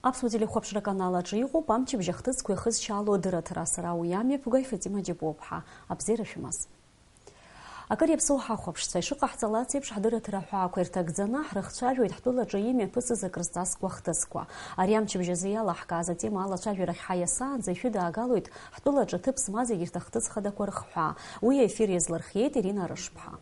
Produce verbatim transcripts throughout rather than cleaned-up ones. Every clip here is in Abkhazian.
Аԥсуа телехәаԥшра аканал аҿы иҟоуп амчыбжь ахҭысқәа ихызшьаало адырраҭара, сара уи амҩаԥгаҩ Фатима Џьапуаԥҳа. Абзиара шәымаз. Акыр иаԥсоу ҳахәаԥшцәа, ишыҟаҳҵалац еиԥш, ҳдырраҭара аҳәаақәа ирҭагӡаны ҳрыхцәажәоит ҳтәылаҿы имҩаԥысыз акрызҵазкуа ахҭысқәа. Ари амчыбжь азы иалаҳкааз атема алацәажәара ҳаиасаанӡа ишәыдаагалоит ҳтәылаҿы ҭыԥ змаз егьырҭ ахҭыс хадақәа рыхҳәаа. Уи аефир иазлырхиеит Ирина Рышԥҳа.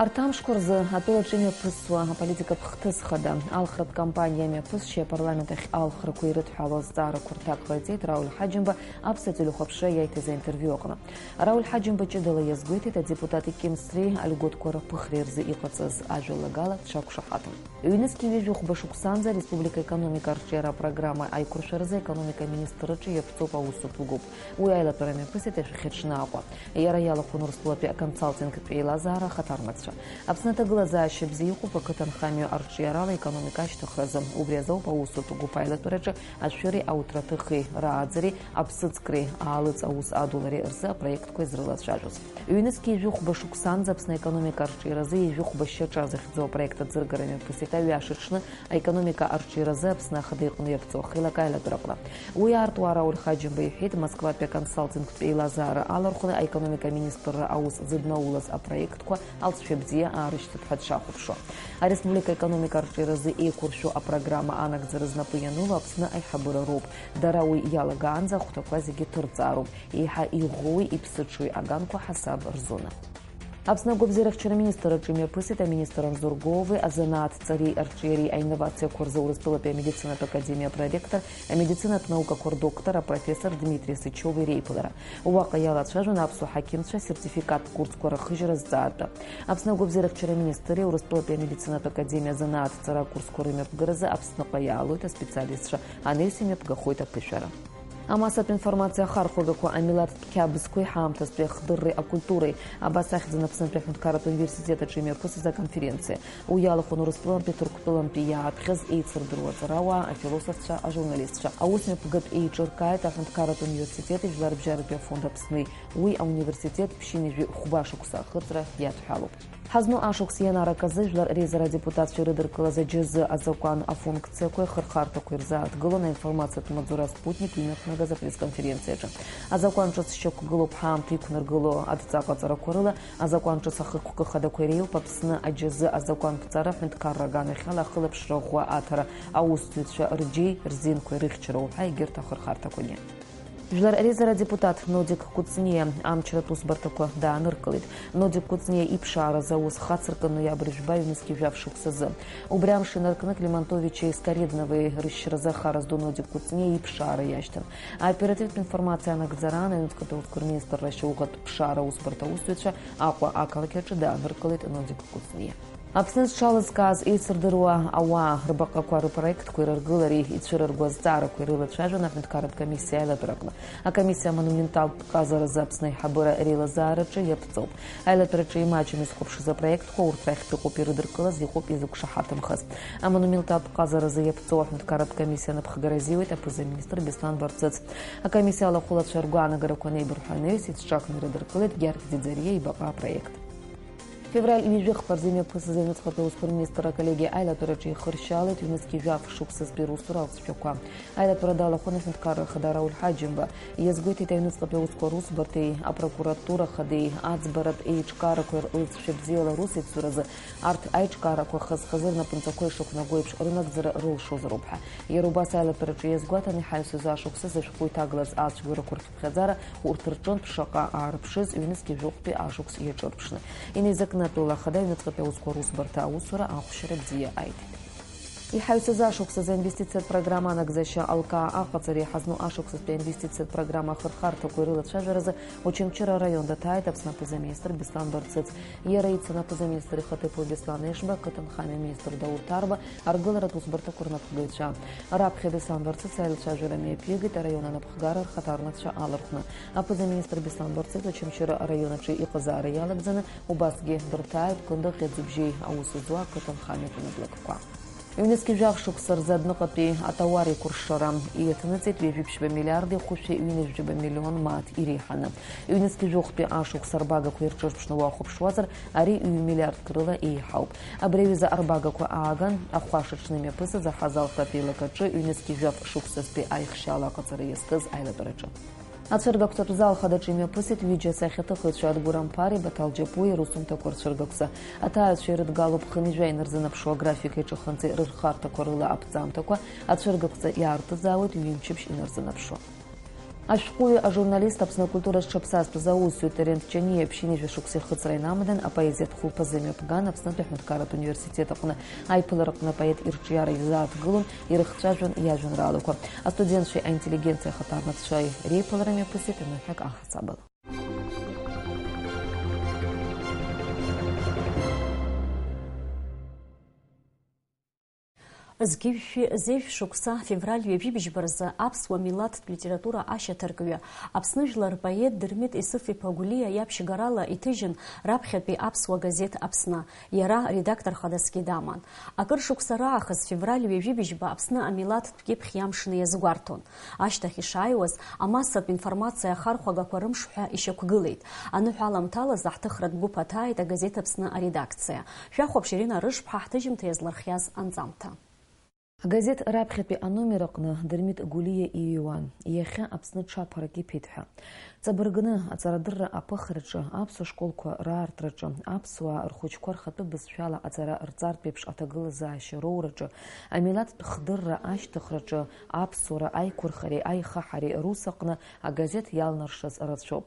Арҭ амшқәа рзы атәылаҿы имҩаԥысуа аполитикатә хҭыс хада, алхратә кампаниа амҩаԥысшьеи апарламент ахь алхрақәа ирыдҳәалоу азҵаарақәа рҭак ҟаиҵеит Рауль Ҳаџьымба Аԥсуа телехәаԥшра иаиҭаз аинтервиу аҟны. Рауль Ҳаџьымба ҷыдала иазгәеҭеит адепутат икьымсреи алиготқәа рыԥыхреи рзы иҟаҵаз ажәалагала дшақәшаҳаҭым. Ҩнызқьи ҩажәи хәба шықәсанӡа ареспублика аекономика арҿиара апрограмма аиқәыршәаразы аекономика аминистрраҿы иаԥҵоуп аусутә гәыԥ. Уи аилатәара мҩаԥысит ашәахьаҽны Аҟәа. Иара иалахәын Урыстәылатәи аконсалтингтә еилазаара ахаҭарнакцәа. Аԥсны аҭагылазаашьа бзиа иҟоуп ақыҭанхамҩа арҿиарала аекономика ашьҭыхразы. Убри азоуп аусутә гәыԥ аилатәараҿы ашәыри ауҭраҭыхи рааӡареи аԥсыӡкреи аалыҵ аус адулареи рзы апроектқәа изрылацәажәоз. Ҩнызқьи жәохәба шықәсанӡа Аԥсны аекономика арҿиаразы ижәохәба шьаҿа захьӡу апроект аӡыргара мҩаԥысит аҩаша ҽны аекономика арҿиаразы Аԥсны Ахада иҟны иаԥҵоу ахеилак аилатәараҟны. Уи аартуа Рауль Ҳаџьымба иҳәеит, Москватәи аконсалтингтә еилазаара алархәны аекономика аминистрра аус зыднаулаз апроектқәа алҵшәа бзиа аарышьҭып ҳәа дшахәаԥшуа. Ареспублика аекономика арҿиаразы еиқәыршәу апрограмма анагӡара знапы ианыло Аԥсны аиҳабыра роуп. Дара уи иалагаанӡа ахәҭақәа зегьы ҭырҵаароуп. Еиҳа иӷәӷәоуи иԥсыҽуи аганқәа ҳасаб рзуны. Аԥсны агәабзиарахьчара аминистрраҿы имҩаԥысит аминистр Анзор Гууови азанааҭҵареи арҿиареи аинновациақәа рзы Урыстәылатәи амедицинатә академиа апроректор, амедицинатә наукақәа рдоктор, апрофессор Дмитри Сычиови реиԥылара. Уаҟа иалацәажәон аԥсуа ҳақьымцәа асертификаттә курсқәа рахыжьра зҵаатәы. Аԥсны агәабзиарахьчара аминистрреи Урыстәылатәи амедицинатә академиа азанааҭҵара акурсқәа рымҩаԥгаразы Аԥсныҟа иаалоит аспециалистцәа, анаҩс имҩаԥгахоит аԥышәара. Амассатә информациа ахархәагақәа, амилаҭтә қьабзқәеи ҳаамҭазтәи ахдырреи акультуреи, абас ахьӡын Аԥснытәи аҳәынҭқарратә университет аҿы имҩаԥысыз аконференциа. Уи иалахәын Урыстәылантәи, Ҭырқәтәылантәи иааԥхьаз еицырдыруа аҵарауаа, афилософцәа, ажурналистцәа. Аусмҩаԥгатә еиҿыркааит аҳәынҭқарратә университети Жәларбжьаратәи афонд Аԥсни. Уи ауниверситет ԥшьынҩажәи хәба шықәса ахыҵра иадҳәалоуп. Ҳазну ашықәс ианарак азы Жәлар реизара адепутатцәа ирыдыркылаз аџьазы азакәан афункциақәеи ахырхарҭақәеи рзааҭгылон аинформациатә маҵзура Спутник имҩаԥнагаз апресс-конференциаҿы. Азакәан ҿыц шьақәгылоуп ҳаамҭа иқәнаргыло адҵа ҟаҵарақәа рыла, азакәан ҿыц ахықәкы хадақәа иреиуоуп Аԥсны аџьазы азакәанԥҵара аҳәынҭқарра аганахьала ахылаԥшра ӷәӷәа аҭара, аусзуҩцәа рџьеи, рзинқәеи рыхьчара уҳәа егьырҭ ахырхарҭақәагьы. Жәлар реизара адепутат Нодик Кәыҵниа амчратә усбарҭақәа дааныркылеит. Нодик Кәыҵниа иԥшааразы аус хацыркын ноиабр жәба ҩнызқьи жәаф шықәсазы. Убри амш инаркны Климантовичи Скоредновеи рышьразы ахара зду Нодик Кәыҵниа иԥшаара иашьҭан. Аоперативтә информациа анагӡараан аҩныҵҟатәи аусқәа рминистрра ашьауӷатә ԥшаара аусбарҭа аусзуҩцәа Аҟәа ақалақь аҿы дааныркылеит Нодик Кәыҵниа. Аԥсны зҽалызкааз еицырдыруа ауаа рбаҟақәа рпроектқәеи рыргылареи ицәырырго азҵаарақәеи рылацәажәон аҳәынҭқарратә комиссиа аилатәараҟны. Акомиссиа амонументалтә ҟазаразы Аԥсны аиҳабыра реилазаараҿы иаԥҵоуп. Аилатәараҿы имаҷым изхәаԥшыз апроектқәа урҭ рахьтә иҟоуп ирыдыркылаз, иҟоуп изықәшаҳаҭымхаз. Амонументалтә ҟазаразы иаԥҵоу аҳәынҭқарратә комиссиа анаԥхгара азиуеит аԥыза-министр Беслан Барцыц. Акомиссиа алахәылацәа ргәаанагарақәа анеибырҳәа анаҩс, ицҿакны ирыдыркылеит Гьаргь Ӡиӡариа ибаҟа апроект. Февраль ҩажәи хԥа рзы имҩаԥысыз аҩныҵҟатәи аусқәа рминистр аколлегиа аилатәараҿы ихыршьаалеит ҩнызқьи жәаф шықәсазтәи русура алҵшәақәа. Аилатәара далахәын аҳәынҭқарра ахада Рауль Ҳаџьымба. Иазгәеиҭеит аҩныҵҟатәи аусқәа русбарҭеи апрокуратура хадеи аӡбаратә еиҿкаарақәеи рылҵшәа бзиала русеицуразы арҭ аиҿкаарақәа хаз-хазы рнапынҵақәа ишықәнаго еиԥш рынагӡара рылшозароуп ҳәа. Иара убас аилатәараҿы иазгәаҭан, иҳаҩсыз ашықәсазы ашәҟәы иҭагылаз ацәгьоурақәа рхыԥхьаӡара, урҭ рҿынтә шаҟа аарыԥшыз, ҩнызқьи жәохәтәи ашықәс иаҿырԥшны. Инеизакны атәыла ахада аҩныҵҟатәи аусқәа русбарҭа аусура ахәшьара бзиа аиҭеит. Иҳаҩсыз ашықәсазы аинвестициатә программа анагӡашьа алкаа аҟаҵареи ҳазну ашықәсазтәи аинвестициатә программа ахырхарҭақәеи рылацәажәаразы Очамчыра араион даҭааит Аԥсны аԥыза-министр Беслан Барцыц. Иара ицын аԥыза-министр ихаҭыԥуаҩ Беслан Ешба, ақыҭанхамҩа аминистр Даур Ҭарба, аргыларатә усбарҭақәа рнапхгаҩцәа. Раԥхьа Беслан Барцыц аилацәажәара мҩаԥигеит араион анапхгара рхаҭарнакцәа алархәны. Аԥыза-министр Беслан Барцыц Очамчыра араион аҿы иҟазаара иалагӡаны, убасгьы дырҭааит Кындыӷ Ӷьаӡыбжьеи аус зуа ақыҭанхамҩатә наплакқәа. Ҩнызқьи жәаф шықәса рзы адәныҟатәи атауар еиқәыршшара иаҭанаҵеит ҩажәи ԥшьба миллиарди хәышәи ҩынҩажәи ҩба миллион мааҭ иреиҳаны. Ҩнызқьи жәохәтәи ашықәса арбагақәа ирҿырԥшны уахәаԥшуазар, ари ҩ-миллиардк рыла еиҳауп. Абри аҩыза арбагақәа ааган, ахәаша аҽны имҩаԥысыз аҳазалхратә еилакаҿы ҩнызқьи жәаф шықәсазтәи аихшьала аҟаҵара иазкыз аилатәараҿы. Ацәыргақәҵатә зал хадаҿы имҩаԥысит ҩыџьа асахьаҭыхыҩцәа Адгәыр Амԥари Баҭал Џьапуи русумҭақәа рцәыргақәҵа. Аҭааҩцәа ирыдгало ԥхынҩажәа инарзынаԥшуа аграфик иаҿахынҵеи рырхарҭақәа рыла аԥҵамҭақәа ацәыргақәҵа иаартызаауеит ҩымчыбжь инарзынаԥшуа. Ашәҟәыҩҩы, ажурналист, Аԥсны акультура зҽаԥсазтәыз аусзуҩ Терент Ҷаниа ԥшьынҩажәа шықәса ихыҵра инамаданы апоезиатә хәылԥазы мҩаԥган Аԥснытәи аҳәынҭқарратә университет аҟны аиԥылараҟны апоет ирҿиара изааҭгылон, ирыхҵәажәон иажәеинраалақәа. Астудентцәеи аинтеллигенциа ахаҭарнакцәеи реиԥылара мҩаԥысит ҩынҩажәак аҳасабала. Зқьи жәшәи зежә шықәса февраль ҩажәи быжьба рзы аԥсуа милаҭтә литература ашьаҭаркҩы, Аԥсны жәлар рпоет Дырмит Исыф-иԥа Гәлиа иаԥшьгарала иҭыжьын раԥхьатәи аԥсуа газеҭ Аԥсны. Иара редактор хадасгьы даман. Акыр шықәса раахыс февраль ҩажәи быжьба Аԥсны амилаҭтә кьыԥхь иамшны иазгәарҭон. Ашьҭахь ишааиуаз, амассатә информациа ахархәагақәа рымш ҳәа ишьақәгылеит. Аныҳәа аламҭалаз аҳҭыхратә гәыԥ аҭааит агазеҭ Аԥсны аредакциа. Шәахәаԥш, Ирина Рышԥҳа ҳҭыжьымҭа иазлархиаз анҵамҭа. Агазеҭ раԥхьатәи аномер аҟны Дырмит Гәлиа иҩуан, иахьа Аԥсны ҽаԥарак иԥеит ҳәа. Ҵабыргны, аҵарадырра аԥыхраҿы аԥсуа школқәа раартраҿы, аԥсуаа рхәыҷқәа рхатәы бызшәала аҵара рҵартә еиԥш аҭагылазаашьа роураҿы, амилаҭтә хдырра ашьҭыхраҿы, аԥсуара аиқәырхареи аихаҳареи рус аҟны агазеҭ иалнаршаз рацәоуп.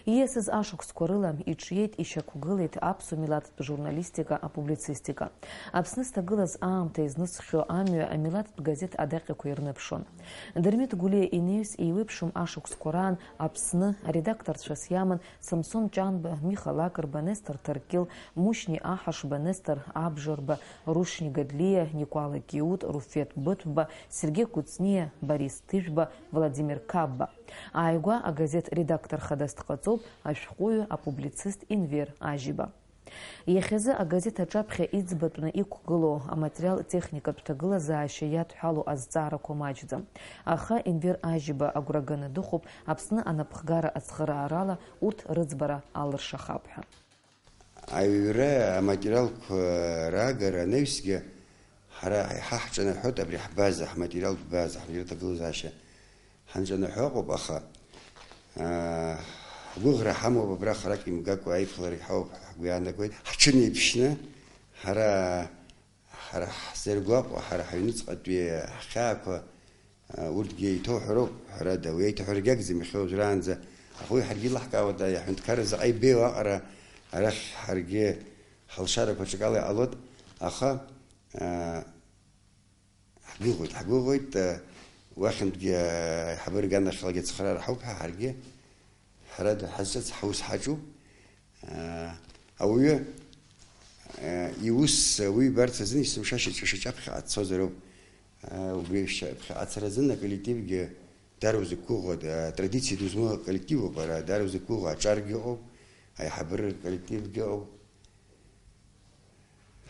Ииасыз ашықәсқәа рыла иҿиеит, ишьақәгылеит аԥсуа милаҭтә журналистика, апублицистика. Аԥсны сҭагылаз аамҭа изнысхьоу амҩа амилаҭтә газеҭ адаҟьақәа ирныԥшуан. Дырмит Гәлиа инеиҩс еиуеиԥшым ашықәсқәа раан Аԥсны аредакторцәас иаман Самсон Ҷанба, Миха Лакрба, Нестор Ҭаркьыл, Мушьни Аҳашба, Нестор Абжарба, Рушьни Гадлиа, Никәала Киут, Руфеҭ Быҭәба, Сергеи Кәыҵниа, Борис Ҭыжәба, Владимир Қапба. Ааигәа агазеҭ редактор хадас дҟаҵоуп ашәҟәыҩҩы, апублицист Енвер Ажьиба. Иахьазы агазеҭ аҿаԥхьа иӡбатәны иқәгылоу аматериал техникатә ҭагылазаашьа иадҳәалоу азҵаарақәа маҷӡам. Аха Енвер Ажьиба агәра ганы дыҟоуп Аԥсны анапхгара ацхыраарала урҭ рыӡбара алыршахап ҳәа. Аҩра аматериалқәа раагара анаҩсгьы, ҳара еиҳа ҳҿанаҳәоит абри ҳбаза, ҳматериалтә база, ҳматериалтә ҭагылазаашьа ҳанҿанаҳәо ыҟоуп, аха, аа, ҳгәыӷра ҳамоуп, абра харак имгакәа аиԥылара иҳауп ҳәа ҳгәы иаанагоит. Ҳҽынеиԥшьны, ҳара, ҳара ҳзыргәаҟуа, ҳара ҳаҩныҵҟатәи ҳхьаақәа, аа, урҭгьы еиҭоуҳәароуп, ҳәарада, уи еиҭаҳәарагьы агӡам иахьа уажәраанӡа. Аха уи ҳаргьы илаҳкаауеит, аҳәынҭқарра заҟа ибеиоу аҟара арахь ҳаргьы ҳалшарақәа ҽакала иҟалоит, аха, аа, Ҳгәыӷуеит, ҳгәыӷуеит, э, уахьынтәгьы, э, аиҳабыра аганахьалагьы ацхыраара ҳауп ҳәа ҳаргьы, ҳәарада, ҳазҿыц ҳаус ҳаҿуп. Э, ауаҩы, э, иус, э, уи ибарц азын есымша шьаҿа-, шьаҿа ԥхьаҟа дцозароуп. Э, убри шьаҿа ԥхьаҟа ацара азын аколлективгьы дара узықәгәыӷуа, э, традициа ду змоу аколлективуп ара, дара узықәгәыӷуа аҿаргьы ыҟоуп, аиҳабыра аколлективгьы ыҟоуп.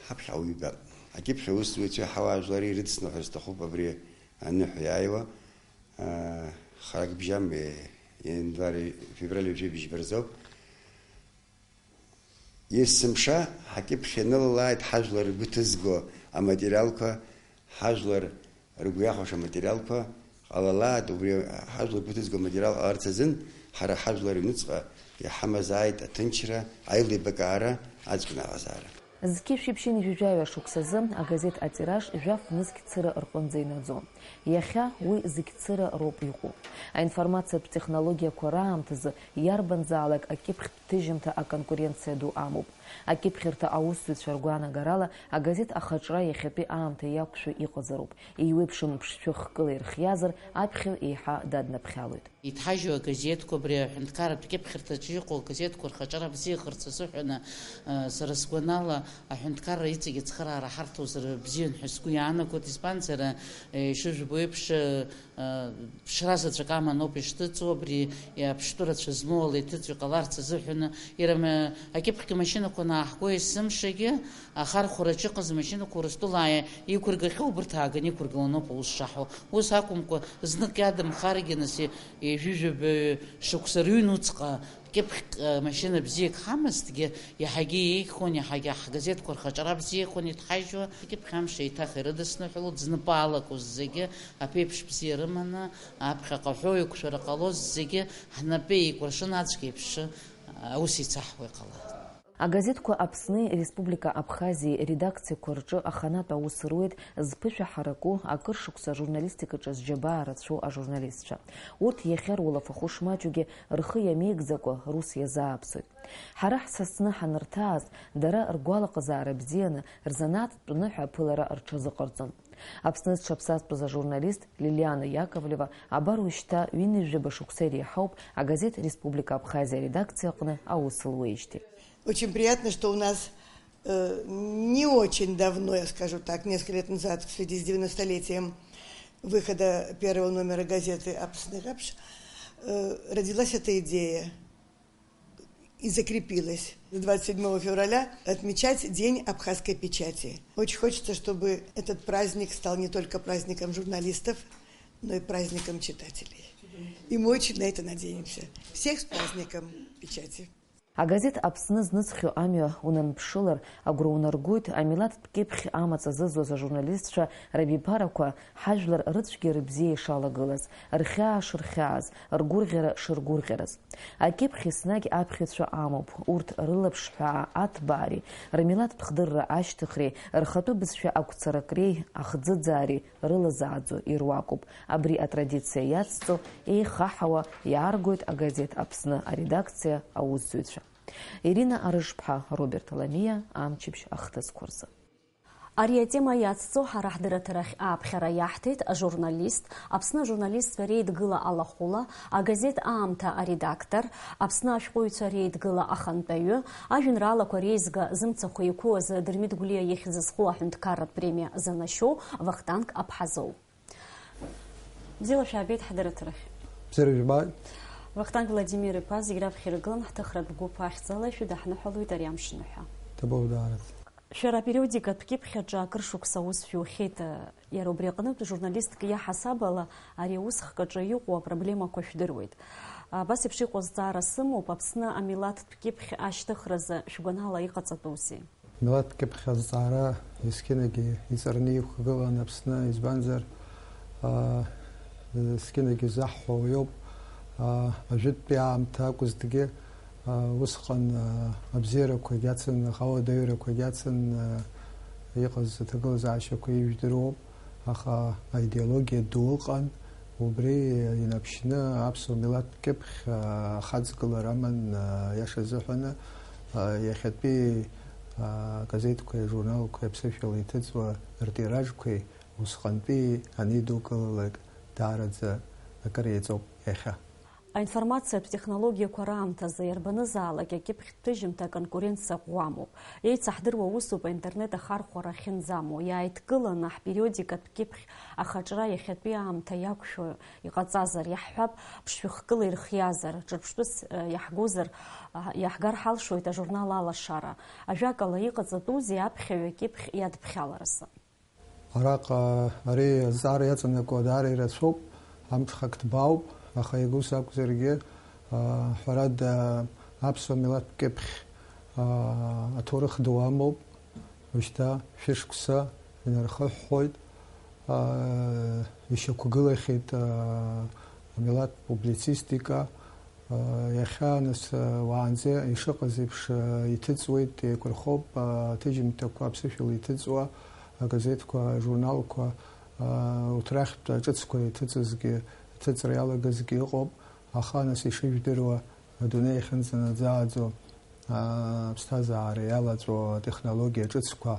Ҳаԥхьа ауаҩы ибап. Акьыԥхь аусзуҩцәеи ҳауаажәлари ирыдысныҳәар сҭахуп абри аныҳәа иааиуа, аа, харак бжьам, е, ианвари, февраль ҩажәи быжьба рзоуп. Есымша ҳакьыԥхь ианылалааит ҳажәлар ргәы ҭызго аматериалқәа, ҳажәлар ргәы иахәаша аматериалқәа ҟалалааит, убри ҳажәлар ргәы ҭызго аматериал ҟаларц азын, ҳара ҳажәлар рыҩныҵҟа иҳамазааит аҭынчра, аилибакаара, аӡбна аҟазаара. Зқьи шәиԥшьынҩажәи жәаҩа шықәсазы агазеҭ атираж жәаф нызқь цыра рҟынӡа инаӡон. Иахьа уи зқь цыра роуп иҟоу. Аинформациатә технологиақәа раамҭазы иарбанзаалак акьыԥхьтә ҭыжьымҭа аконкуренциа ду амоуп. Акьыԥхьырҭа аусзуҩцәа ргәаанагарала, агазеҭ ахаҿра иахьатәи аамҭа иақәшәо иҟазароуп. Еиуеиԥшым ԥшшәы хкыла ирхиазар, аԥхьаҩ еиҳа даднаԥхьалоит. Иҭҳажьу агазеҭқәа, абри аҳәынҭқарратә кьыԥхьырҭаҿы иҟоу агазеҭқәа рхаҿара бзиахарц азыҳәан, э, сара сгәанала, Аҳәынҭқарра иҵегь ацхыраара ҳарҭозар бзиан ҳәа сгәы иаанагоит, избанзар, ишыжәбо еиԥш, ԥшра заҵәык аманоуп ишҭыҵуа, абри аԥштәы рацәа змоу ала иҭыҵуа иҟаларц азыҳәан, иара акьыԥхьгьы амашьынақәа анааҳго есымшагьы ахархәараҿы иҟаз амашьынақәа Урыстәыла иқәыргахьоу убырҭ ааганы иқәыргыланоуп аус шаҳуа. Ус акәымкәа, знык иадамхаргьы, нас, ҩажәижәаба шықәса рыҩнуҵҟа кьыԥхьк, э, машьына бзиак ҳамазҭгьы, иаҳагьы еиӷьхон, иаҳагьы ҳгазеҭқәа рхаҿра бзиахон, иҭҳажьуа. Акьыԥхь амш еиҭах ирыдысныҳәалон, знапы алакәыз зегьы аԥеиԥш бзиа рыманы, аԥхьаҟа ҳәоу еиқәшәара ҟалоз зегьы ҳнапы еикәыршаны ацәгьа еиԥш аус еицаҳуа иҟалан. Агазеҭқәа Аԥсни Республика Абхазиеи редакциақәа рҿы аханатә аус руеит зԥышәа ҳараку акыр шықәса ажурналистикаҿы зџьабаа рацәоу ажурналистцәа. Урҭ иахьа рулафахәы шмаҷугьы рхы иамеигӡакәа рус иазааԥсоит. Ҳара ҳсасны ҳанырҭааз, дара ргәалаҟазаара бзианы, рзанааҭтә ныҳәа аԥылара рҽазыҟарҵон. Аԥсны зҽаԥсазтәыз ажурналист Лилиана Иаковлева абар уажәшьҭа ҩынҩажәаба шықәса иреиҳауп агазеҭ Республика Абхазиа аредакциа аҟны аус луеижьҭеи. Очень приятно, что у нас, э, не очень давно, я скажу так, несколько лет назад, в связи с девяностолетием выхода первого номера газеты «Аԥсны Ҟаԥшь», э, родилась эта идея и закрепилась. С двадцать седьмого февраля отмечать День абхазской печати. Очень хочется, чтобы этот праздник стал не только праздником журналистов, но и праздником читателей. И мы очень на это надеемся. Всех с праздником печати! Агазеҭ Аԥсны знысхьоу амҩа унанԥшылар, агәра унаргоит амилаҭтә кьыԥхь амаҵ азызуаз ажурналистцәа рабиԥарақәа ҳажәлар рыцәгьа рыбзиа ишалагылаз, рхьаа шырхьааз, ргәырӷьара шыргәырӷьараз. Акьыԥхь еснагь аԥхьаҩцәа амоуп, урҭ рылаԥш ҳәаа аҭбаареи, рмилаҭтә хдырра ашьҭыхреи, рхатәы бызшәа агәцаракреи, ахӡыӡаареи рылазааӡо ируакуп. Абри атрадициа иацҵо, еихаҳауа иааргоит агазеҭ Аԥсны аредакциа аусзуҩцәа. Ирина Арыжԥҳа, Роберт Ламиа, Амчыбжь ахҭысқәа рзы. Ари атема иацҵо ҳара ҳдырраҭарахь ааԥхьара иаҳҭеит ажурналист, Аԥсны ажурналистцәа реидгыла алахәыла, агазеҭ Аамҭа аредактор, Аԥсны ашәҟәыҩҩцәа реидгыла ахантәаҩы, ажәеинраалақәа реизга зымцахә еиқәу азы Дырмит Гәлиа ихьӡ зху аҳәынҭқарратә премиа занашьоу Вахтанг Аԥҳазоу. Бзиала шәаабеит ҳдырраҭарахь. Бзиара жәбааит. Вахтанг Владимир-иԥа, зегь раԥхьа иргылан ҳҭыхратә гәыԥ ахьӡала шәыдаҳныҳәалоит ари амш ныҳәа. Ҭабуп даараӡа. Шәара апериодикатә кьыԥхь аҿы акыр шықәса аус шәиухьеит, иара убри аҟнытә журналистк иаҳасаб ала ари аус хкаҿы иҟоу апроблемақәа шәдыруеит. Абас еиԥш иҟоу азҵаара сымоуп, Аԥсны амилаҭтә кьыԥхь ашьҭыхразы шәгәанала иҟаҵатәузеи? Милаҭ кьыԥхь азҵаара есқьынагьы иҵарны иқәгылан Аԥсны, избанзар, аа, есқьынагьы изаҳҳәо уиоуп, аа, ажәытәтәи аамҭа акәызҭгьы, аа, усҟан, аа, абзиарақәагь ацын, аха ауадаҩрақәагь ацын, аа, иҟаз аҭагылазаашьақәа ижәдыруоуп. Аха аидеологиа ду ыҟан, убри инаԥшьны аԥсуа милаҭ кьыԥхь, а, ахаҵгылара аман, а, иаша азыҳәаны, а, иахьатәи, а, газеҭқәеи ажурналқәеи аԥсышәала иҭыҵуа ртиражқәеи усҟантәи анидукылалак даараӡа акыр еиҵоуп иахьа. Аинформациатә технологиақәа раамҭазы иарбанызаалак акьыԥхьтә ҭыжьымҭа аконкуренциа ӷәӷәа амоуп. Еицаҳдыруа усуп аинтернет ахархәара ахьынӡамоу, иааидкыланы ҳпериодикатә кьыԥхь ахаҿра иахьатәи аамҭа иақәшәо иҟаҵазар, иаҳҳәап, ԥшшәыхкыла ирхиазар, ҿырԥштәыс, э, иаҳгозар, а, иаҳгар ҳалшоит ажурнал Алашара. Ажәакала, иҟаҵатәузеи аԥхьаҩ акьыԥхь иадԥхьаларазы? Араҟа ари азҵаара иаҵанакуа даара ирацәоуп, амҽхак ҭбаауп, аха иагьа ус акәзаргьы, аа, ҳәарада, аԥсуа милаҭтә кьыԥхь, аа, аҭоурых ду амоуп, уажәшьҭа шәышықәса инархыҳәҳәоит, аа, ишьақәгылахьеит, аа, амилаҭтә публицистика, Иахьа, нас, уаанӡа ишыҟаз еиԥш, иҭыҵуеит, еиқәырхоуп, аҭыжьымҭақәа аԥсышәала иҭыҵуа, агазеҭқәа, ажурналқәа, урҭ рахьтә ҿыцқәа иҭыҵызгьы, иҭыҵра иалагазгьы ыҟоуп, аха, нас, ишыжәдыруа, адунеи иахьынӡанаӡааӡо, аԥсҭазаара иалаҵәо атехнологиа ҿыцқәа,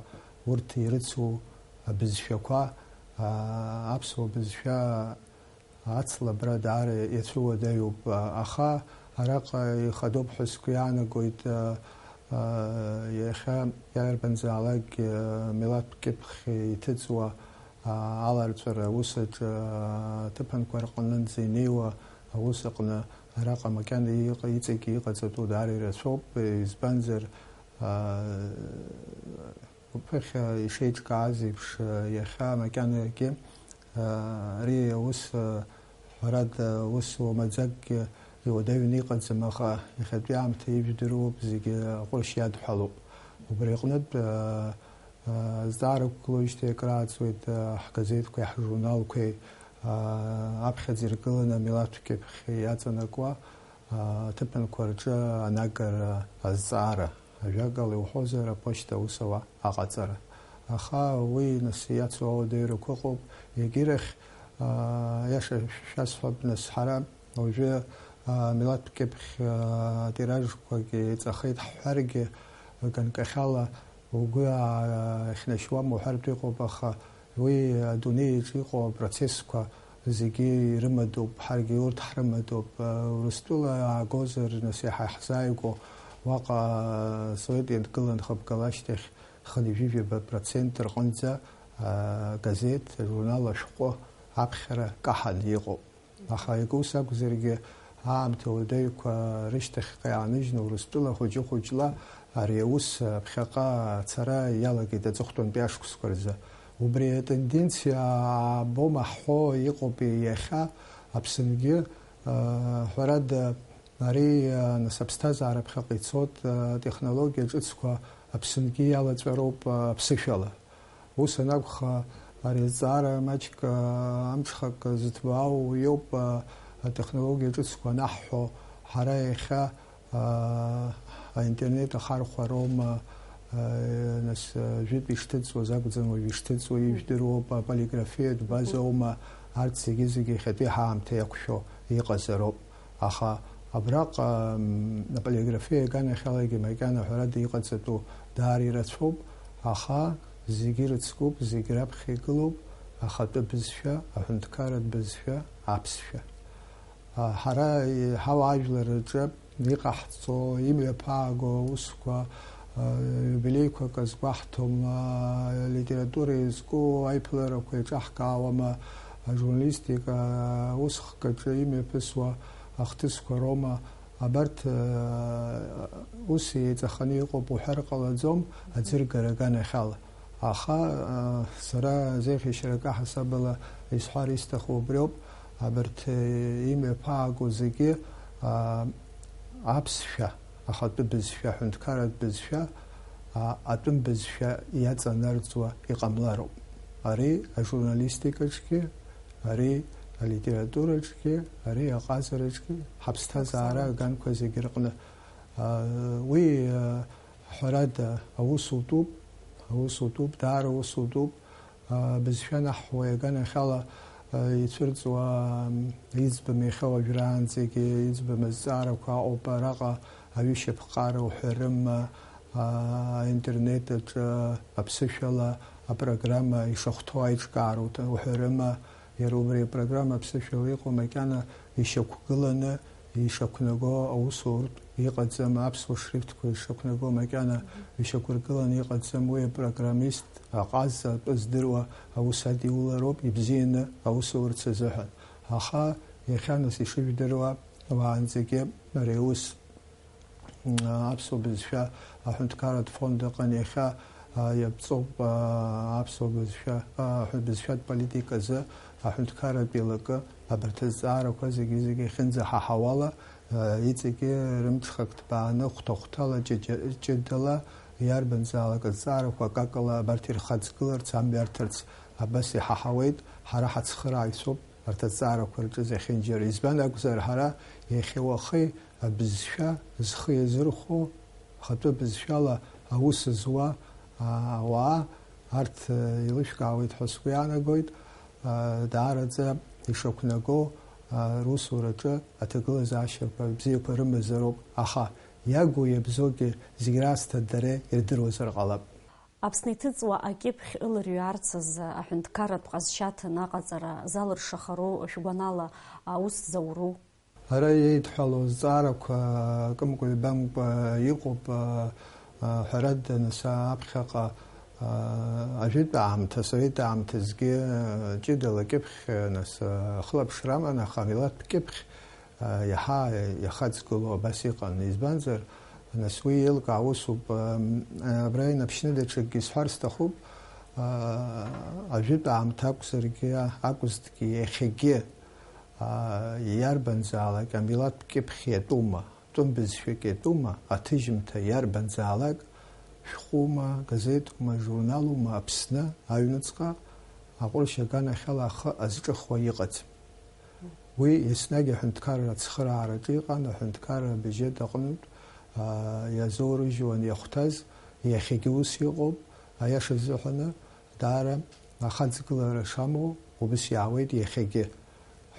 урҭ ирыцу абызшәақәа, аԥсуа бызшәа, Ацлабра даара иацәыуадаҩуп, аха араҟа ихадоуп ҳәа сгәы иаанагоит, а, Иахьа иарбанзаалакгьы милаҭтә кьыԥхь иҭыҵуа аларҵәара аус аҿы аҭыԥанқәа рҟынӡа инеиуа аус аҟны араҟа макьана иҟа-, иҵегьы иҟаҵатәу даара ирацәоуп, избанзар, уԥыхьа ишеиҿкааз еиԥш, иахьа макьанагьы, ари аус, ҳәарада, ус уамаӡакгьы иуадаҩны иҟаӡам, аха иахьатәи аамҭа ижәдыруоуп, зегьы аҟәыршь иадҳәалоуп. Убри аҟнытә, азҵаара ықәгылоижьҭеи акрааҵуеит, ҳгазеҭқәеи ҳжурналқәеи аԥхьаӡа иргыланы амилаҭтә кьыԥхь иаҵанакуа аҭыԥанқәа рҿы анагара азҵаара, ажәакала иуҳәозар, аԥошьҭа аус ауа аҟаҵара. Аха уи, нас, иацу ауадаҩрақәа ыҟоуп. Егьирахь, аиаша шәасҳәап, нас, ҳара уажәы амилаҭтә кьыԥхь атиражқәагьы еиҵахеит ҳҳәаргьы, ганкахьала угәы иахьнашьуам уҳәартә иҟоуп, аха уи адунеи аҿы иҟоу апроцессқәа зегьы ирымадоуп, ҳаргьы урҭ ҳрымадоуп. Урыстәыла аагозар, нас, иаҳа иаҳзааигәоу, уаҟа асовет еидгыла анхыбгала ашьҭахь хынҩажәижәаба процент рҟынӡа агазеҭ, ажурнал ашәҟәы аԥхьара каҳаны иҟоуп. Аха егьа ус акәзаргьы, аамҭа уадаҩқәа рышьҭахьҟа иааныжьны Урыстәыла хәыҷы-хәыҷла ари аус ԥхьаҟа ацара иалагеит аҵыхәтәантәи ашықәсқәа рзы. Убри атенденциа аабома ҳҳәо иҟоуп иахьа Аԥсынгьы, ҳәарада, ари, нас, аԥсҭазаара ԥхьаҟа ицоит, атехнологиа ҿыцқәа Аԥсынгьы иалаҵәароуп аԥсышәала. Ус анакәха, ари азҵаара маҷк, а, амҽхак зыҭбаау иоуп, а, атехнологиа ҿыцқәа анаҳҳәо, ҳара иахьа, а, аинтернет ахархәароума, а, нас, а, жәытә ишҭыҵуаз акәӡам, уажә ишҭыҵуа ижәдыруоуп, аполиграфиатә базоума, арҭ зегьы-зегьы иахьатәи ҳаамҭа иақәшәо иҟазароуп. Аха абраҟа, м, аполиграфиа аганахьалагьы макьана ҳәарада иҟаҵатәу даара ирацәоуп, аха зегьы ирыцкуп, зегь раԥхьа игылоуп ахатәы бызшәа, аҳәынҭқарратә бызшәа, аԥсшәа. А, ҳара, и-, ҳауаажәлар рҿы иҟаҳҵо, имҩаԥааго аусқәа, а, иубилеиқәак азгәаҳҭом, а, алитература иазку аиԥыларақәа еиҿаҳкаауама, ажурналистика, а, усхк аҿы имҩаԥысуа ахҭысқәа роума, абарҭ, а, ус еиҵаханы иҟоуп уҳәар ҟалаӡом аӡыргара аганахьала. Аха, а, сара азеиӷьашьарак аҳасабала исҳәар исҭаху убриоуп, абарҭ, э, имҩаԥааго зегьы, а, аԥсшәа, ахатәы бызшәа, аҳәынҭқарратә бызшәа, а, атәым бызшәа иаҵанарӡуа иҟамлароуп. Ари ажурналистикаҿгьы, ари алитератураҿгьы, ари аҟазараҿгьы, ҳаԥсҭазаара аганқәа зегьы рҟны. А, уи, а, ҳәарада, аус утәуп, аус утәуп, даара аус утәуп. А, бызшәа наҳҳәо иаганахьала, а, ицәырҵуа, м, иӡбам иахьа уажәраанӡагьы, иӡбам азҵаарақәа ыҟоуп араҟа, аҩышьаԥҟара уҳәарыма, а, аинтернет аҿы аԥсышәала апрограмма ишахәҭоу аиҿкаара уҭ-, уҳәарыма, иара убри апрограмма аԥсышәала иҟоу макьана ишьақәгыланы ишақәнаго аусуртә иҟаӡам, аԥсуа шрифтқәа ишақәнаго макьана ишьақәыргыланы иҟаӡам, уи апрограммист аҟаза атәы здыруа аус адиулароуп ибзианы аус аурц азыҳәан. Аха иахьа нас ишыжәдыруа, уаанӡагьы ари аус, м, аԥсуа бызшәа аҳәынҭқарратә фонд аҟны иахьа, а, иаԥҵоуп, а, аԥсуа бызшәа, а, аҳәын-, бызшәатә политиказы аҳәынҭқарратә еилакы, абарҭ азҵаарақәа зегьы-зегьы ахьынӡаҳаҳауала, а, иҵегьы рымҽхак ҭбааны, хәҭа-хәҭала, ҷыда-, ҷыдала, иарбанзаалак азҵаарақәа акакала абарҭ ирхаҵгыларц, амҩа арҭарц, абас иҳаҳауеит, ҳара ҳацхырааҩцәоуп. Арҭ азҵаарақәа рҿы зехьынџьара. Избан акәзар, ҳара иахьа уахеи абызшәа зхы иазырхәо, ахатәы бызшәала аус зуа, а, ауаа, арҭ, а, еилышәкаауеит ҳәа сгәы иаанагоит, а, даараӡа ишақәнаго, а, русураҿы аҭагылазаашьақәа бзиақәа рымазароуп, аха иагу иабзоугьы зегь раасҭа дара ирдыруазар ҟалап. Аԥсны иҭыҵуа акьыԥхь ыларҩаарц азы аҳәынҭқарратә ҟазшьа аҭаны аҟаҵара залыршахару, шәгәанала, аус зауру? Ара иеидҳәалоу азҵаарақәа акымкәа-ҩбамкәа иҟоуп, а, Ҳәарада, нас аԥхьаҟа, ажәытә аамҭа, асовет аамҭазгьы ҷыдала акьыԥхь, нас ахылаԥшра аман, аха амилаҭтә кьыԥхь иаҳа иахаҵгылоу абас иҟан. Избанзар, нас уи еилкаа усуп. Абра инаԥшьны даҽакгьы исҳәар сҭахуп. Ажәытә аамҭа акәзаргьы, акәызҭгьы, иахьагьы иарбанзаалак амилаҭтә кьыԥхь иатәума? Тәым бызшәак иатәума, аҭыжьымҭа иарбанзаалак, шәҟәума, газетума, журналума, Аԥсны аҩныҵҟа аҟәрышь аганахьала ахы азҿыхуа иҟаӡам. Уи еснагь аҳәынҭқарра ацхыраараҿы иҟан, аҳәынҭқарра абиуџьет аҟнытә, аа, иазоурыжьуан иахәҭаз, иахьагьы ус иҟоуп, аиаша азыҳәаны, даара ахаҵгылара шамоу убыс иаауеит иахьагьы.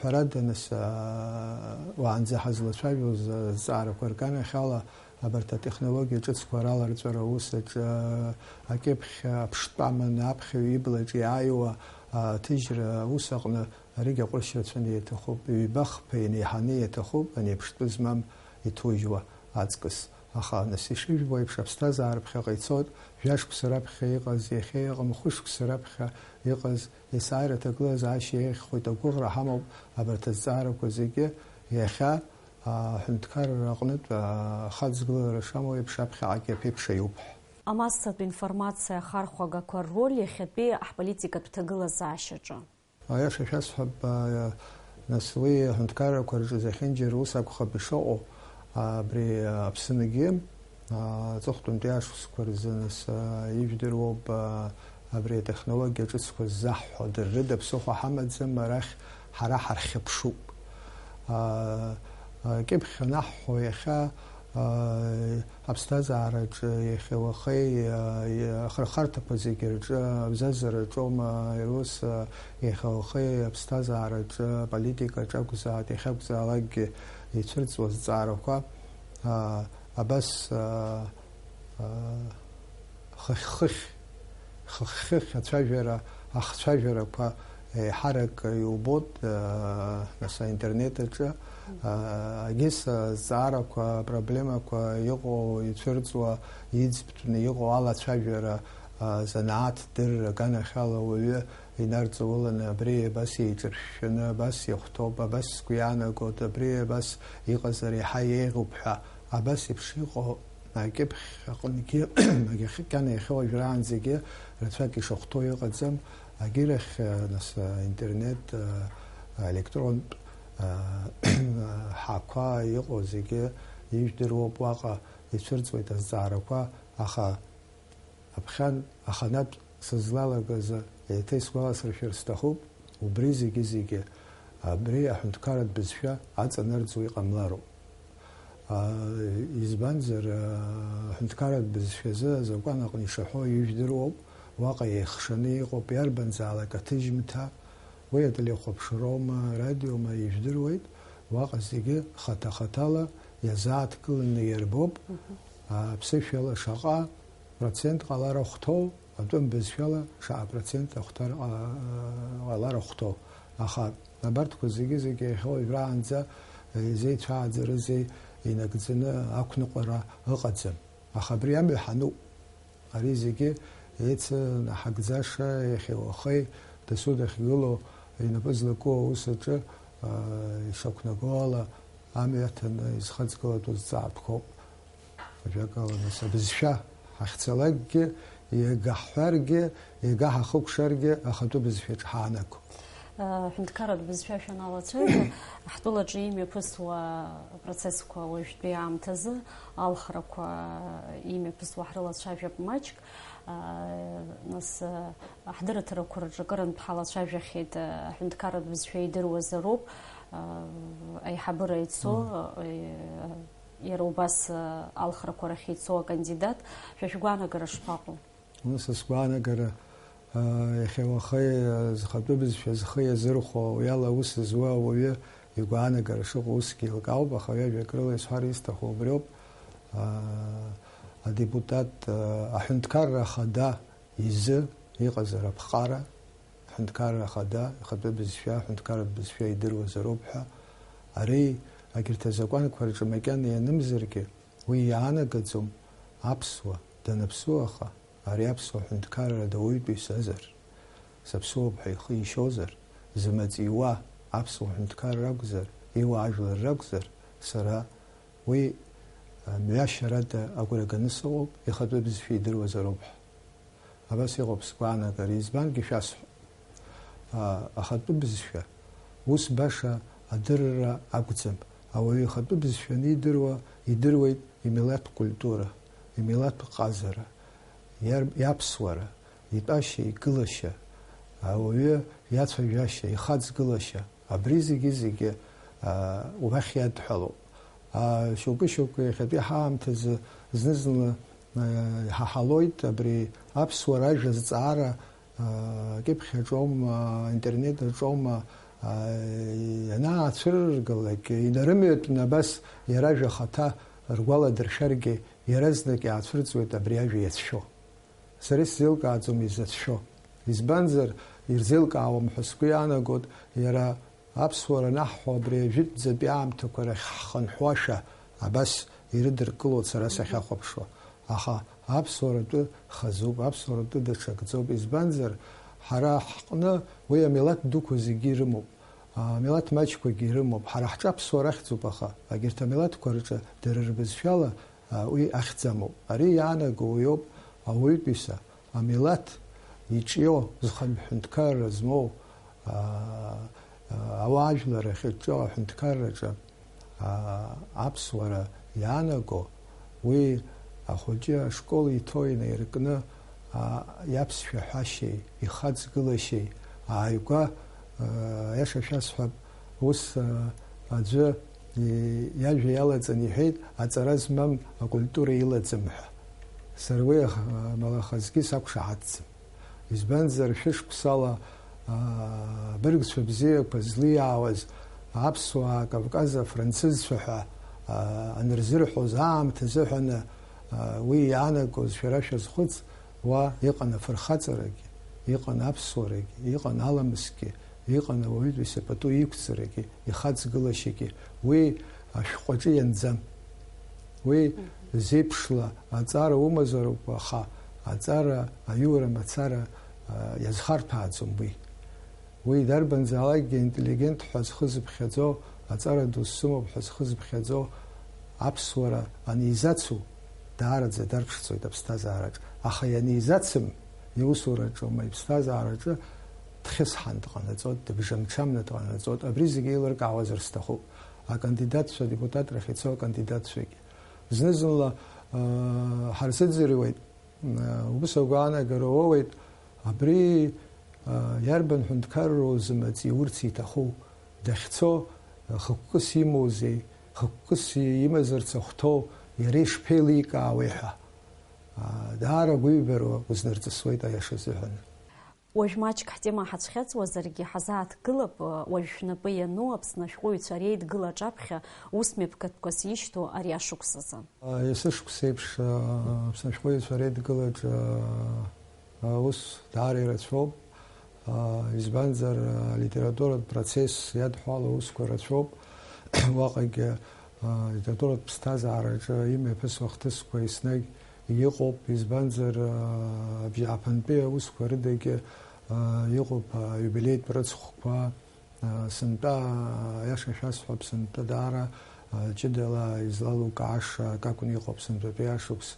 Ҳәарада, нас, аа, уаанӡа ҳазлацәажәоз азҵаарақәа рганахьала, абарҭ атехнологиа ҿыцқәа раларҵәара аус аҿы, акьыԥхь аԥштәы аманы аԥхьаҩ иблаҿы иааиуа аҭыжьра аус аҟны аригь аҟәрышь рацәаны иаҭахуп, ҩба-хԥа инеиҳаны иаҭахуп ани аԥштәы змам иҭужьуа аҵкыс. Аха, нас, ишыжәбо еиԥш, аԥсҭазаара ԥхьаҟа ицоит, жәашықәса раԥхьа иҟаз, иахьа иҟам, хәышықәса раԥхьа иҟаз, есааира аҭагылазаашьа еиӷьхоит, агәыӷра ҳамоуп абарҭ азҵаарақәа зегьы иахьа, аҳәынҭқарра аҟнытә, ахаҵгылара шамоу еиԥш, аԥхьаҟагьы аԥеиԥш аиуп ҳәа. Амассатә информациа ахархәагақәа рроль иахьатәи ҳполитикатә ҭагылазаашьаҿы. Аиаша шәасҳәап, аа, нас уи аҳәынҭқаррақәа рҿы зехьынџьара ус акәхап ишыҟоу, аа, абри, аа, Аԥсынгьы, аа, аҵыхәтәантәи ашықәсқәа рзы, нас, аа, ижәдыруоуп, аа, абри атехнологиа ҿыцқәа ззаҳҳәо, дыррыда ԥсыхәа ҳамаӡам, арахь ҳара ҳархьыԥшуп. Аа, акьыԥхь анаҳҳәо иахьа, аа, аԥсҭазаараҿы иахьа уахеи, аа, ахырхарҭақәа зегьы рҿы абзазараҿоума, ирус, аа, иахьа уахеи аԥсҭазаараҿы, аполитикаҿы акәзааит, иахьакәзаалакгьы ицәырҵуа зҵаарақәа, аа, абас, аа, аа, хыхь-хыхь, хыхь-хыхь ацәажәара, ахцәажәарақәа еиҳарак иубоит, аа, нас, аинтернет аҿы, аа, агьыс азҵаарақәа, апроблемақәа иҟоу, ицәырҵуа, иӡбтәны иҟоу алацәажәара, аа, занааҭ дырра аганахьала ауаҩы инарҵауланы, абри абас еиҿыршәшәаны, абас иахәҭоуп, абас сгәы иаанагоит, абри абас иҟазар еиҳа еиӷьуп ҳәа, абас еиԥш иҟоу акьыԥхь аҟынгьы, макьана иахьа уажәраанӡагьы рацәак ишахәҭоу иҟаӡам, агьырахь, нас, аинтернет, аелектронтә, ҳақәа иҟоу зегьы ижәдыруоуп, уаҟа ицәырҵуеит азҵаарақәа, аха Аԥхьан аханатә сызлалагаз еиҭа исгәаласыршәар сҭахуп, убри зегьы-зегьы абри аҳәынҭқарратә бызшәа аҵанарӡуа иҟамлароуп. Аа, избанзар, аа, аҳәынҭқарратә бызшәазы азакәан аҟны ишаҳәо ижәдыруоуп, уаҟа еихшаны иҟоуп иарбанзаалак аҭыжьымҭа, уи ателехәаԥшроума, арадиома, ижәдыруеит, уаҟа зегьы хаҭа-хаҭала иазааҭгыланы иарбоуп, аа, ԥсышәала шаҟа процент ҟалар ахәҭоу, атәым бызшәала шаҟа процент ахәҭар ҟа-, ҟалар ахәҭоу. Аха абарҭқәа зегьы-зегьы иахьа уажәраанӡа изеицәааӡарызеи инагӡаны ақәныҟәара ыҟаӡам. Аха абри амҩа ҳануп. Ари зегьы еицнаҳагӡаша иахьеи уахеи дасу дахьгылоу, инапы злаку аус аҿы, аа, ишақәнаго ала амҩа аҭаны изхаҵгылатәу зҵаатәқәоуп. Ажәакала, нас, абызшәа ҳахьцалакгьы, иага ҳҳәаргьы, иага ҳахыкәшаргьы, ахатәы бызшәаҿы ҳаанаго. Аҳәынҭқарратә бызшәа шәаналацәажәо, ҳтәылаҿы имҩаԥысуа апроцессқәа уажәтәи аамҭазы, алхрақәа имҩаԥысуа ҳрылацәажәап маҷк. Нас, ҳдырраҭарақәа рҿы акырынтә ҳалацәажәахьеит, аҳәынҭқарратә бызшәа идыруазароуп, аиҳабыра ицо, Мм. Иара убас, э, алхрақәа рахь ицо акандидат, шәа шәгәаанагара шԥаҟоу? Уи са сгәаанагара, э, иахьа уахеи, э, зхатәы бызшәа зхы иазырхәо, уи ала аус зуа ауаҩы игәаанагара шыҟоу усгьы еилкаауп, аха ҩажәа акрыла исҳәар исҭаху убриоуп. Э, адепутат, э, аҳәынҭқарра ахада изы иҟазар аԥҟара, аҳәынҭқарра ахада, ихатәы бызшәа, аҳәынҭқарратә бызшәа идыруазароуп ҳәа, ари, агьырҭ азакәанқәа рҿы макьана ианымзаргьы, уи иаанагаӡом аԥсуа, данаԥсуаха, ари аԥсуа ҳәынҭқарра дауаҩытәыҩсазар, саԥсуоуп ҳәа ихы ишьозар, зымаҵ иуа аԥсуа ҳәынҭқарра акәзар, иуа ажәлар ракәзар, сара уи, а, мҩашьарада агәра ганы сыҟоуп, ихатәы бызшәа идыруазароуп ҳәа. Абас иҟоуп сгәаанагара, избангьы шәасҳәап. А, ахатәы бызшәа ус баша адырра акәӡам. Ауаҩы ихатәы бызшәа анидыруа, идыруеит имилаҭ культура, имилаҭ ҟазара, иар-, иаԥсуара, итәашьа, игылашьа, ауаҩы иацәажәашьа, ихаҵгылашьа, абри зегьы-зегьы, а, убахь иадҳәалоуп. А, шьоукы-шьоукы иахьатәи ҳаамҭазы зны-зынла, а, иҳаҳалоит абри аԥсуара ажәа зҵаара, а, акьыԥхь аҿоума, интернет аҿома, а, ианаацәырыргалак, инарымҩатәны абас иара ажәа ахаҭа ргәаладыршәаргьы, иаразнак иаацәырҵуеит абри ажәа иацәшәо. Сара исзеилкааӡом изацәшәо. Избанзар, ирзеилкаауам ҳәа сгәы иаанагоит, иара аԥсуара анаҳҳәо абри ажәытәӡатәи аамҭақәа рахь ҳхынҳәуашәа абас ирыдыркылоит сара сахьахәаԥшуа. Аха аԥсуара тәы хазуп, аԥсуара тәы даҽакӡоуп. Избанзар, ҳара ҳҟны уи амилаҭ дуқәа зегьы ирымоуп, амилаҭ маҷқәагьы ирымоуп. Ҳара ҳҿы аԥсуара ахьӡуп, аха егьырҭ амилаҭқәа рҿы дара рбызшәала, а, уи ахьӡ амоуп. Ари иаанаго уиоуп, ауаҩытәыҩса, амилаҭ иҿио, зхатә ҳәынҭқарра змоу, а, а, ауаажәлар ахьырҿио аҳәынҭқарраҿы, а, аԥсуара иаанаго, уи ахәыҷы ашкол иҭоу инаиркны, а, иаԥсшәа ҳәашьеи, ихаҵгылашьеи ааигәа, а, аиаша шәасҳәап, ус, а, аӡәы и-, иажәа иалаҵан иҳәеит, аҵара змам акультура илаӡам ҳәа. Сара уи ах-, амалахазгьы сақәшаҳаҭӡам. Избанзар, шәышықәсала, аа, абыргцәа бзиақәа злиаауаз аԥсуаа, Кавказ афранцызцәа ҳәа, аа, анырзырҳәоз аамҭа азыҳәаны, аа, уи иаанагоз шәара шәазхәыц, уа иҟан афырхаҵарагьы, иҟан аԥсуарагьы, иҟан аламысгьы, иҟан ауаҩытәыҩса пату иқәҵарагьы, ихаҵгылашьагьы, уи ашәҟәаҿы ианӡам. Уи зеиԥшла аҵара умазароуп, аха аҵара аиура мацара, а, иазхарҭәааӡом уи. Уи дарбанзаалакгьы интеллигент ҳәа зхы зыԥхьаӡо, аҵара ду сымоуп ҳәа зхы зыԥхьаӡо аԥсуара анизацу, даараӡа дарԥшӡоит аԥсҭазаараҿ. Аха ианизацым, иусураҿы, ма иԥсҭазаараҿы дхьысҳан дҟанаҵоит, дыбжамчамны дҟанаҵоит. Абри зегьы еилыркаауазар сҭахуп. Акандидатцәа, адепутатрахь ицо акандидатцәагьы. Зны-зынла, аа, ҳарзыӡырҩуеит, аа, убыс агәаанагара уоуеит, абри, аа, иарбан ҳәынҭқарроу зымаҵ иурц иҭаху, дахьцо, хықәкыс имоузеи, хықәкыс имазарц ахәҭоу, иара ишԥеиликаауеи ҳәа. Аа, даара агәыҩбара узнарҵысуеит, аиаша азыҳәан. Уажә маҷк ҳтема ҳацәхьаҵуазаргьы, ҳазааҭгылап, уажә шәнапы иану Аԥсны ашәҟәыҩҩцәа реидгыла аҿаԥхьа ус мҩаԥгатәқәас ишьҭоу ари ашықәсазы. Есышықәс еиԥш, Аԥсны ашәҟәыҩҩцәа реидгылаҿы аус даара ирацәоуп, избанзар, алитературатә процесс иадҳәало аусқәа рацәоуп. Уаҟагьы алитературатә ԥсҭазаараҿы имҩаԥысуа ахҭысқәа еснагь иҟоуп, избанзар, абжьааԥынтәи аусқәа рыдагьы, а, иҟоуп, а, иубилеитә рыцхәқәа, а, сынтәа, аиаша шәасҳәап, сынтәа даара, а, ҷыдала излалукааша акакәны иҟоуп сынтәатәи ашықәс,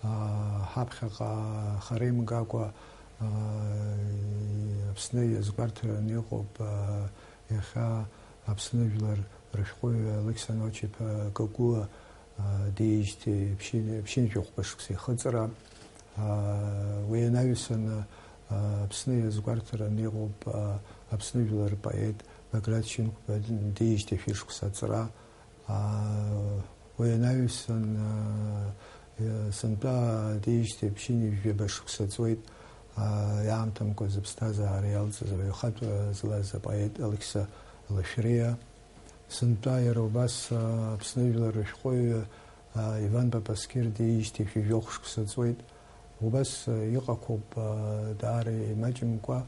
а, ҳаԥхьаҟа хара имгакәа, а, Аԥсны иазгәарҭараны иҟоуп, а, иахьа Аԥсны жәлар рышәҟәыҩҩы Алықьса Ночиԥа Кагәыа, а, диижьҭеи ԥшьынҩажәи хәба шықәса ихыҵра, а, уи анаҩсаны, а, Аԥсны иазгәарҭараны иҟоуп, а, Аԥсны жәлар рпоет Баграт Шьынқәба диижьҭеи шәи шықәса аҵра, а, уи анаҩсан, а, сынтәа диижьҭеи ԥшьынҩажәи жәаба шықәса ҵуеит, а, иаамҭамкәа зыԥсҭазаара иалҵыз ауаҩы ахатә, а, злаз апоет Алықьса Лашәриа. Сынтәа иара убас, а, Аԥсны жәлар рышәҟәыҩҩы, а, Иван Папаскир диижьҭеи шәи жәохә шықәса ҵуеит. Убас, а, иҟақәоуп, а, даара имаҷымкәа,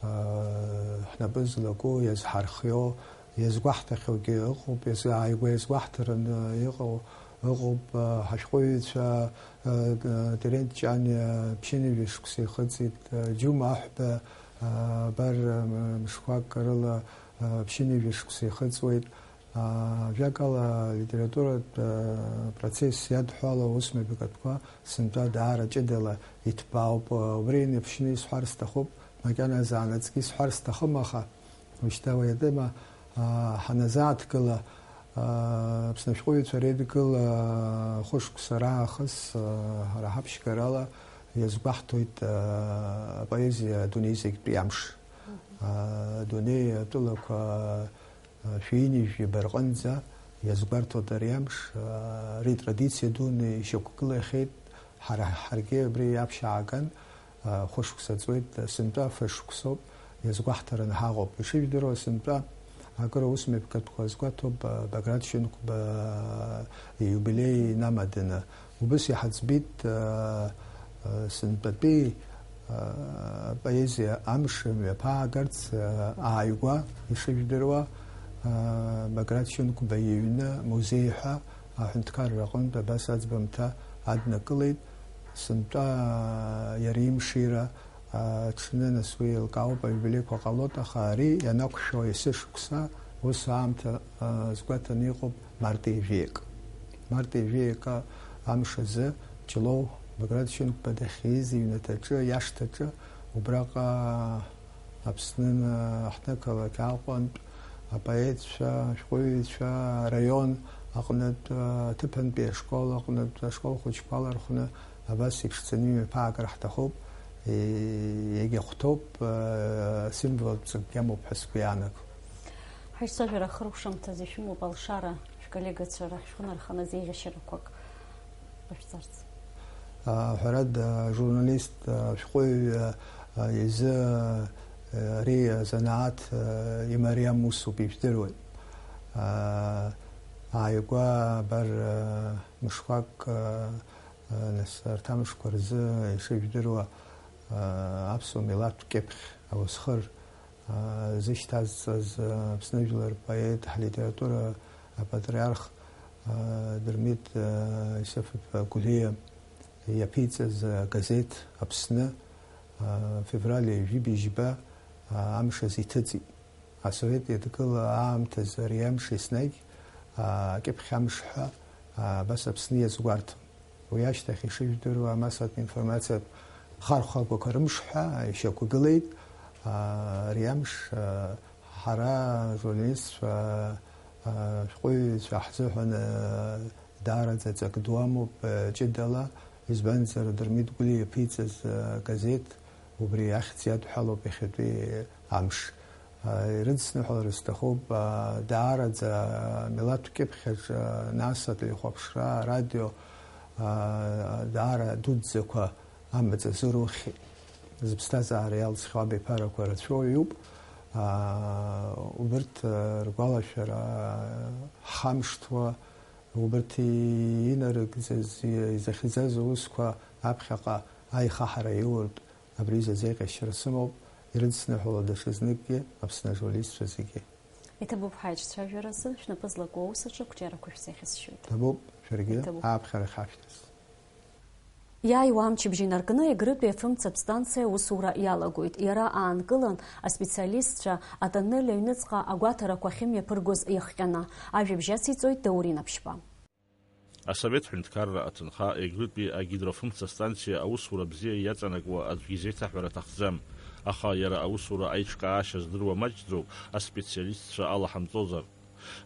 а, ҳнапы злаку, иазҳархио, иазгәаҳҭахьоугьы ыҟоуп, иаз-, ааигәа иазгәаҳҭараны иҟоу, Ыҟоуп, а, ҳашәҟәыҩҩцәа, а, а, Терент Ҷаниа ԥшьынҩажәа шықәса ихыҵит, а, Џьума Аҳәба, а, абар, а, м-, мышқәак рыла, а, ԥшьынҩажәа шықәса ихыҵуеит. А, ажәакала, алитературатә, а, процесс иадҳәало аусмҩаԥгатәқәа сынтәа даара ҷыдала иҭбаауп. Убри инаԥшьны исҳәар сҭахуп, макьана заанаҵгьы исҳәар сҭахым, аха, Ушьҭа уи атема, аа, ҳаназааҭгыла, аа, Аԥсны ашәҟәыҩҩцәа реидгыла, аа, хәышықәса раахыс, аа, ҳара ҳаԥшьгарала иазгәаҳҭоит, аа, апоезиа адунеи зегьтәи амш. Мгм. Аа, адунеи атәылақәа, аа, шәи ҩынҩажәи бырҟынӡа иазгәарҭоит ари амш, аа, ари традициа дуны ишьақәгылахьеит, ҳара ҳаргьы абри иаԥшьааган, Хәышықәса ҵуеит, сынтәа фышықәсоуп, иазгәаҳҭараны ҳаҟоуп. Ишыжәдыруа, сынтәа акыр аусмҩаԥгатәқәа азгәаҭоуп, Баграт Шьынқәба ииубилеи инамаданы. Убыс иҳаӡбеит, сынтәатәи апоезиа амш мҩаԥаагарц ааигәа, ишыжәдыруа, Баграт Шьынқәба иҩны музеи ҳәа аҳәынҭқарра аҟынтә абас аӡбамҭа аднакылеит. Сынтәа иара имшира аҽны, нас уи еилкаауп, аиубилеиқәа ҟалоит, аха ари ианақәшәо есышықәса ус аамҭа, а, азгәаҭаны иҟоуп март ҩажәи акы. Март ҩажәи акы амш азы Ҷлоу Баграт Шьынқәба дахьиз иҩнаҭаҿы, иашҭаҿы, убраҟа Аԥсны ҳҭнықалақь Аҟәантә апоетцәа, ашәҟәыҩҩцәа, араион аҟнытә, аҭыԥантәи ашкол аҟнытә, ашкол хәыҷқәа алархәны абас иԥшӡаны имҩаԥаагар ҳҭахуп, е-, иагьахәҭоуп, э, символтә ҵакгьы амоуп ҳәа сгәы иаанаго. Ҳаицәажәара ахыркәшамҭазы ишәымоуп алшара, шәколлегацәа рахь шәхы нарханы зеиӷьашьарақәак ҟашәҵарц. А, ҳәарада, ажурналист, ашәҟәыҩҩы, а, изы, а, ари азанааҭ, а, имариам усуп, ижәдыруеит. А, ааигәа, абар, а, мышқәак, а, а, нас арҭ амшқәа рзы, ишыжәдыруа, а, аԥсуа милаҭтә кьыԥхь ауасхыр, зышьҭазҵаз Аԥсны жәлар рпоет, ҳлитература апатриарх Дырмит Исыф-иԥа Гәлиа иаԥиҵаз агазеҭ Аԥсны февраль ҩажәи бжьба амш азы иҭыҵит. Асовет Еидгыла аамҭазы ари амш еснагь акьыԥхь амш ҳәа абас Аԥсны иазгәарҭон. Уи ашьҭахь, ишыжәдыруа, амассатә информациатә хархәагақәа рымш ҳәа ишьақәгылеит. Ари амш, ҳара, ажурналистцәа, ашәҟәыҩҩцәа ҳзыҳәан, даараӡа ҵак ду амоуп, ҷыдала, избанзар, Дырмит Гәлиа иаԥиҵаз агазеҭ убри ахьӡ иадҳәалоуп иахьатәи амш. Ирыдысныҳәалар сҭахуп, даараӡа амилаҭтә кьыԥхь аҿы, нас, ателехәаԥшра, арадио, даара дуӡӡақәа амаҵ азырухьеит. Зыԥсҭазаара иалҵхьоу абиԥарақәа рацәоу иоуп. Убырҭ ргәалашәара ҳхамышҭуа, убырҭ инарыгӡаз, изахьӡаз аусқәа аԥхьаҟа аихаҳара иоуртә Абри изы азеиӷьасшьара сымоуп, ирыдсныҳәало даҽазныкгьы Аԥсны ажурналистцәа зегьы. Иҭабуп ҳаиҿцәажәаразы, шәнапы злаку аус аҿы ақәҿиарақәа шәзеиӷьасшьоит. Иҭабуп, шәаргьы. Иҭабуп. Ааԥхьара хашәҭаз. Иааиуа амчыбжь инаркны Егрытәи афымца станциа аусура иалагоит. Иара аанкылан, аспециалистцәа атоннель аҩныҵҟа агәаҭарақәа ахьымҩаԥыргоз иахҟьаны. Ажәабжь ациҵоит Даур Инаԥшьба. Асовет ҳәынҭқарра аҭынха Егрытәи агидрофымца станциа аусура бзиа иаҵанакуа аӡәгьы изеиҭаҳәар аҭахӡам, аха иара аусура аиҿкаашьа здыруа маҷӡоуп, аспециалистцәа алаҳамҵозар.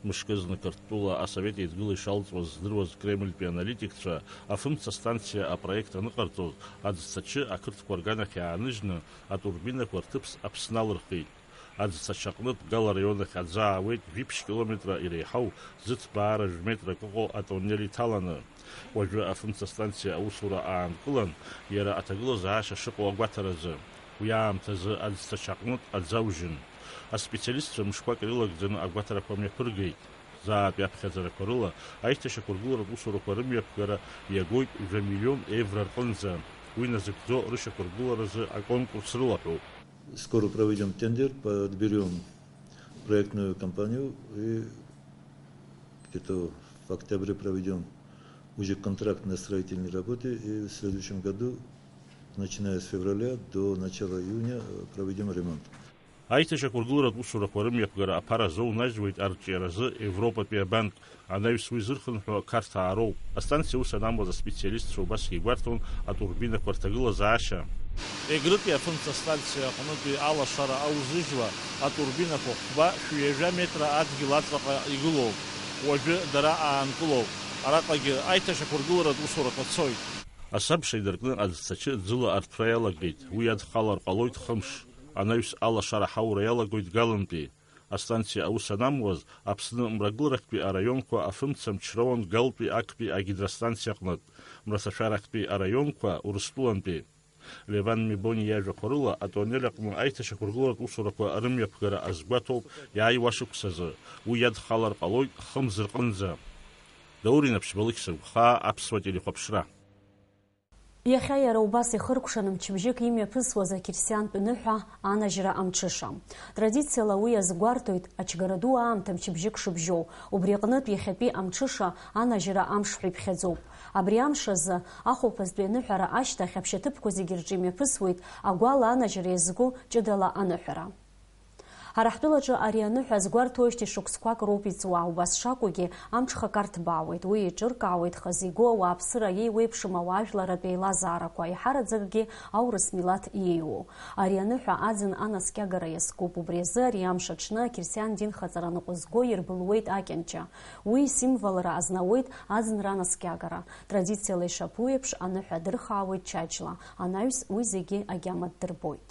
Мышкызны Қырҭтәыла асовет еидгыла ишалҵуаз здыруаз Кремльтәи аналитикцәа, афымца станциа апроект аныҟарҵоз, аӡцачы ақырҭқәа рганахь иааныжьны, атурбинақәа рҭыԥс Аԥсны алырхит. Аӡцачаҟнытә Гала араион ахь аӡы аауеит жәиԥшь километра иреиҳау, зыҭбаара жәметрак ыҟоу атоннель иҭаланы. Уажәы афымца станциа аусура аанкылан, иара аҭагылазаашьа шыҟоу агәаҭаразы. Уи аамҭазы аӡцачаҟнытә аӡы аужьын. Аспециалистцәа мышқәак ирылагӡаны агәаҭарақәа мҩаԥыргеит. Заатәи аԥхьаӡарақәа рыла аиҭашьақәыргыларатә усурақәа рымҩаԥгара иагоит жәа миллион евро рҟынӡа. Уи назыгӡо рышьақәыргыларазы аконкурс рылаҳәоуп. Скоро проведём тендер, подберём проектную компанию и где-то в октябре проведём Уже контракт на строительные работы, и в следующем году, начиная с февраля до начала июня, э, проведём ремонт. Аиҭашьақәыргыларатә усурақәа рымҩаԥгара аԥара зоунажьуеит арҿиаразы Европатәи абанк, анаҩс уи зырхынҳәуа Қарҭаа роуп. Астанциа аус анамуаз аспециалистцәа убасгьы игәарҭон атурбинақәа рҭагылазаашьа. Егрытәи афымца станциа аҟнытәи алашара аузыжьла атурбинақәа хәба шәҩажәа метра адгьыл аҵаҟа игылоуп. Уажәы дара аанкылоуп. Араҟагьы аиҭашьақәыргыларатә усурақәа цоит. Асабша идыркны аӡцачы ӡыла арҭәра иалагеит. Уи адхалар ҟалоит хымш. Анаҩс алашара ҳаура иалагоит Галынтәи. Астанциа аус анамуаз, Аԥсны мрагыларахьтәи араионқәа афымца мчроуан Галтәи актәи агидростанциа аҟнытә, мрацәашәарахьтәи араионқәа Урыстәылантәи. Леван Мебони иажәақәа рыла, атоннель аҟны аиҭашьақәыргыларатә усурақәа рымҩаԥгара азгәаҭоуп иааиуа шықәсазы, уи иадхалар ҟалоит хымз рҟынӡа. Даур Инаԥшьба, Алықьса Сыгәхаа, Аԥсуа телехәаԥшра. Иахьа иара убас ихыркәшаны мчыбжьык имҩаԥысуаз ақьырсиантә ныҳәа анажьра амҽыша. Традициала уи азгәарҭоит ачгара ду аамҭа мчыбжьык шыбжьоу, убри аҟнытә иахьатәи амҽыша анажьра амш ҳәа иԥхьаӡоуп. Абри амш азы, ахәылԥазтәи аныҳәара ашьҭахь, аԥшьаҭыԥқәа зегьы рҿы имҩаԥысуеит агәала анажьра иазку ҷыдала аныҳәара. Ҳара ҳтәылаҿы ари аныҳәа азгәарҭоижьҭеи шықәсқәак роуп иҵуа, убас шакәугьы, амҽхак арҭбаауеит, уи еиҿыркаауеит хазы игоу ауааԥсыра иеиуеиԥшым ауаажәларратә еилазаарақәа, еиҳараӡакгьы аурыс милаҭ иеиуоу. Ари аныҳәа аӡын анаскьагара иазкуп, убри азы ари амш аҽны ақьырсиан динхаҵара ныҟәызго ирбылуеит акьанҷа. Уи исимволра азнауеит аӡынра анаскьагара. Традициала ишаԥу еиԥш, аныҳәа дырхаауеит чаҷла, анаҩс уи зегьы агьама ддырбоит.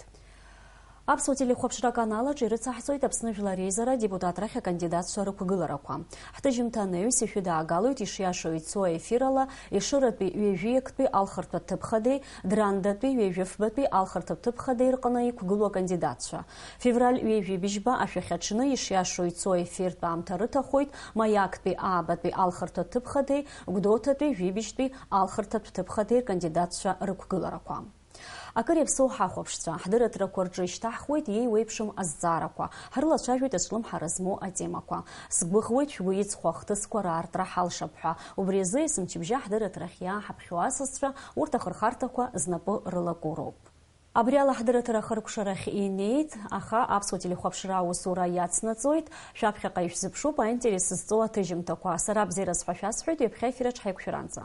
Аԥсуа телехәаԥшра аканалаҿ ирыцаҳҵоит Аԥсны Жәлар Реизара адепутатрахь акандидатцәа рықәгыларақәа. Ҳҭыжьымҭа анаҩс ишәыдаагалоит ишиашоу ицо аефир ала Ешыратәи ҩажәи актәи алхырҭәа ҭыԥхадеи, Драндатәи ҩажәи фбатәи алхырҭәа ҭыԥхадеи рҟны иқәгылоу акандидатцәа. Февраль ҩажәи быжьба ашәахьаҽны ишиашоу ицо аефиртә аамҭа рыҭахоит Маиактәи аабатәи алхырҭәа ҭыԥхадеи, Гәдоуҭатәи жәибжьтәи алхырҭатә ҭыԥхадеи ркандидатцәа рықәгыларақәа. Акыр иаԥсоу ҳахәаԥшцәа, ҳдырраҭарақәа рҿы ишьҭаҳхуеит иеиуеиԥшым азҵаарақәа, ҳрылацәажәоит аҿлымҳара змоу атемақәа. Сгәыӷуеит шәгәы иҵхо ахҭысқәа раартра ҳалшап ҳәа, убри азы есымчыбжьа ҳдырраҭарахь иааҳаԥхьо асасцәа урҭ ахырхарҭақәа знапы рылаку роуп. Абри ала ҳдырраҭара ахыркәшарахь инеит, аха Аԥсуа телехәаԥшра аусура иацнаҵоит. Шәаԥхьаҟа ишәзыԥшуп аинтерес зҵоу аҭыжьымҭақәа. Сара бзиараз ҳәа шәасҳәоит, ҩаԥхьа ефир аҿы ҳаиқәшәаранӡа.